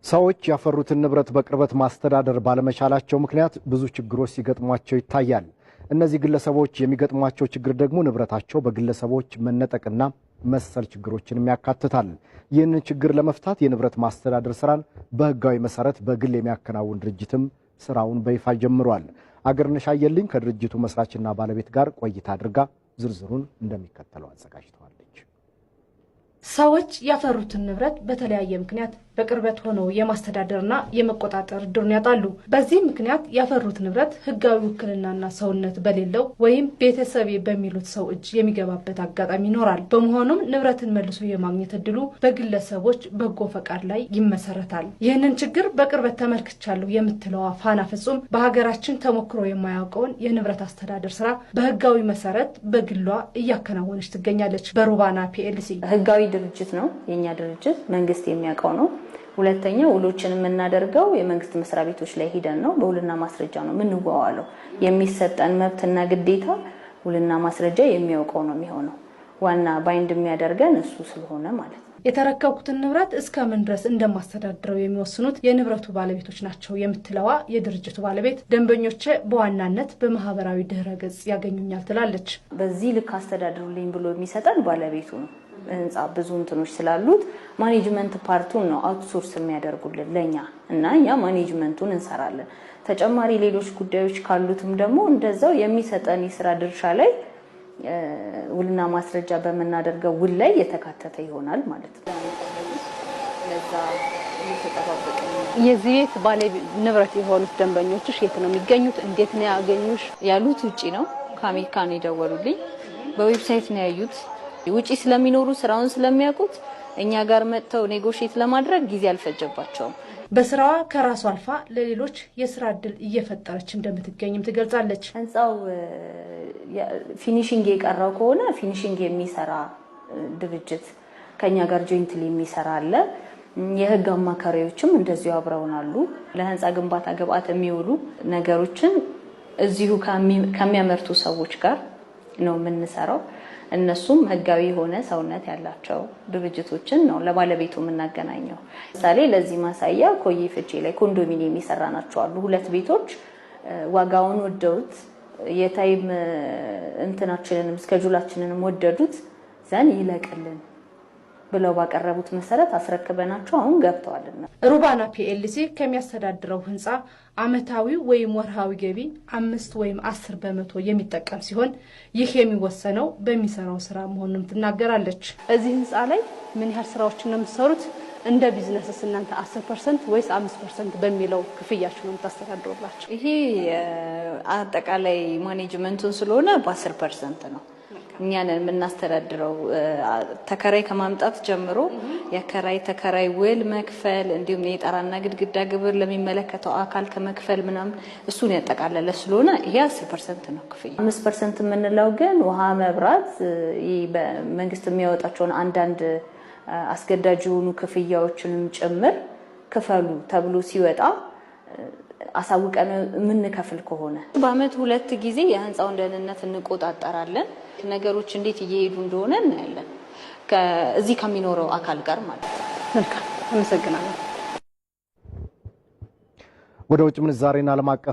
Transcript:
ሰዎች ያፈሩትን ንብረት በቅርበት ማስተዳደር ባለመቻላቸው ምክንያት ብዙ ችግሮች ሲገጥሟቸው ይታያል። እነዚህ ግለሰቦች የሚገጥሟቸው ችግር ደግሞ ንብረታቸው በግለሰቦች መነጠቅና መሰል ችግሮችንም ያካትታል። ይህንን ችግር ለመፍታት የንብረት ማስተዳደር ስራን በህጋዊ መሰረት በግል የሚያከናውን ድርጅትም ስራውን በይፋ ጀምሯል። አገርነሽ አየልኝ ከድርጅቱ መስራችና ባለቤት ጋር ቆይታ አድርጋ ዝርዝሩን እንደሚከተለው አዘጋጅተዋለች። ሰዎች ያፈሩትን ንብረት በተለያየ ምክንያት በቅርበት ሆነው የማስተዳደርና የመቆጣጠር እድሉን ያጣሉ። በዚህ ምክንያት ያፈሩት ንብረት ህጋዊ ውክልናና ሰውነት በሌለው ወይም ቤተሰቤ በሚሉት ሰው እጅ የሚገባበት አጋጣሚ ይኖራል። በመሆኑም ንብረትን መልሶ የማግኘት እድሉ በግለሰቦች በጎ ፈቃድ ላይ ይመሰረታል። ይህንን ችግር በቅርበት ተመልክቻለሁ የምትለዋ ፋና ፍጹም በሀገራችን ተሞክሮ የማያውቀውን የንብረት አስተዳደር ስራ በህጋዊ መሰረት በግሏ እያከናወነች ትገኛለች። በሩባና PLC። ህጋዊ ድርጅት ነው የኛ ድርጅት፣ መንግስት የሚያውቀው ነው። ሁለተኛ ውሎችን የምናደርገው የመንግስት መስሪያ ቤቶች ላይ ሂደን ነው። በውልና ማስረጃ ነው የምንዋዋለው። የሚሰጠን መብትና ግዴታ ውልና ማስረጃ የሚያውቀው ነው የሚሆነው። ዋና bind የሚያደርገን እሱ ስለሆነ ማለት ነው። የተረከብኩትን ንብረት እስከ ምን ድረስ እንደማስተዳድረው የሚወስኑት የንብረቱ ባለቤቶች ናቸው የምትለዋ የድርጅቱ ባለቤት፣ ደንበኞቼ በዋናነት በማህበራዊ ድህረ ገጽ ያገኙኛል ትላለች። በዚህ ልክ አስተዳድሩልኝ ብሎ የሚሰጠን ባለቤቱ ነው። ህንፃ ብዙ እንትኖች ስላሉት management part ኡን ነው outsource የሚያደርጉልን ለኛ እና እኛ management ኡን እንሰራለን። ተጨማሪ ሌሎች ጉዳዮች ካሉትም ደግሞ እንደዛው የሚሰጠን የስራ ድርሻ ላይ ውልና ማስረጃ በምናደርገው ውል ላይ የተካተተ ይሆናል ማለት ነው። የዚህ ቤት ባለ ንብረት የሆኑት ደንበኞችሽ የት ነው የሚገኙት? እንዴት ነው ያገኙሽ? ያሉት ውጪ ነው። ከአሜሪካ ነው የደወሉልኝ። በ website ነው ያዩት። ውጪ ስለሚኖሩ ስራውን ስለሚያውቁት እኛ ጋር መጥተው negotiate ለማድረግ ጊዜ አልፈጀባቸውም። በስራዋ ከራሷ አልፋ ለሌሎች የስራ እድል እየፈጠረች እንደምትገኝም ትገልጻለች። ህንፃው finishing የቀረው ከሆነ finishing የሚሰራ ድርጅት ከኛ ጋር jointly የሚሰራ አለ። የህግ አማካሪዎችም እንደዚሁ አብረውን አሉ። ለህንፃ ግንባታ ግብአት የሚውሉ ነገሮችን እዚሁ ከሚያመርቱ ሰዎች ጋር ነው የምንሰራው። እነሱም ህጋዊ የሆነ ሰውነት ያላቸው ድርጅቶችን ነው ለባለቤቱ የምናገናኘው። ምሳሌ ለዚህ ማሳያ ኮዬ ፈጬ ላይ ኮንዶሚኒየም የሰራናቸው አሉ። ሁለት ቤቶች ዋጋውን ወደውት የ time እንትናችንንም schedule ኣችንንም ወደዱት፣ then ይለቅልን ብለው ባቀረቡት መሰረት አስረክበናቸው አሁን ገብተዋል። ሩባና PLC ከሚያስተዳድረው ህንፃ አመታዊ ወይም ወርሃዊ ገቢ 5 ወይም 10% የሚጠቀም ሲሆን ይህ የሚወሰነው በሚሰራው ስራ መሆኑንም ትናገራለች። እዚህ ህንፃ ላይ ምን ያህል ስራዎችን ነው የምትሰሩት? እንደ ቢዝነስስ እናንተ 10% ወይስ 5% በሚለው ክፍያችሁ ነው የምታስተዳድሩላቸው? ይሄ አጠቃላይ management ኡን ስለሆነ በ10% ነው እኛ ነን የምናስተዳድረው። ተከራይ ከማምጣት ጀምሮ የከራይ ተከራይ ውል መክፈል፣ እንዲሁም የጣራና ግድግዳ ግብር ለሚመለከተው አካል ከመክፈል ምናምን እሱን ያጠቃለለ ስለሆነ ይሄ 10% ነው ክፍያ። 5% የምንለው ግን ውሃ፣ መብራት፣ በመንግስት የሚያወጣቸውን አንዳንድ አስገዳጅ የሆኑ ክፍያዎችንም ጭምር ክፈሉ ተብሎ ሲወጣ አሳውቀን የምንከፍል ከሆነ፣ በአመት ሁለት ጊዜ የህንፃውን ደህንነት እንቆጣጠራለን። ነገሮች እንዴት እየሄዱ እንደሆነ እናያለን። እዚህ ከሚኖረው አካል ጋር ማለት ነው። መልካም፣ አመሰግናለሁ። ወደ ውጭ ምንዛሬና ዓለም አቀፍ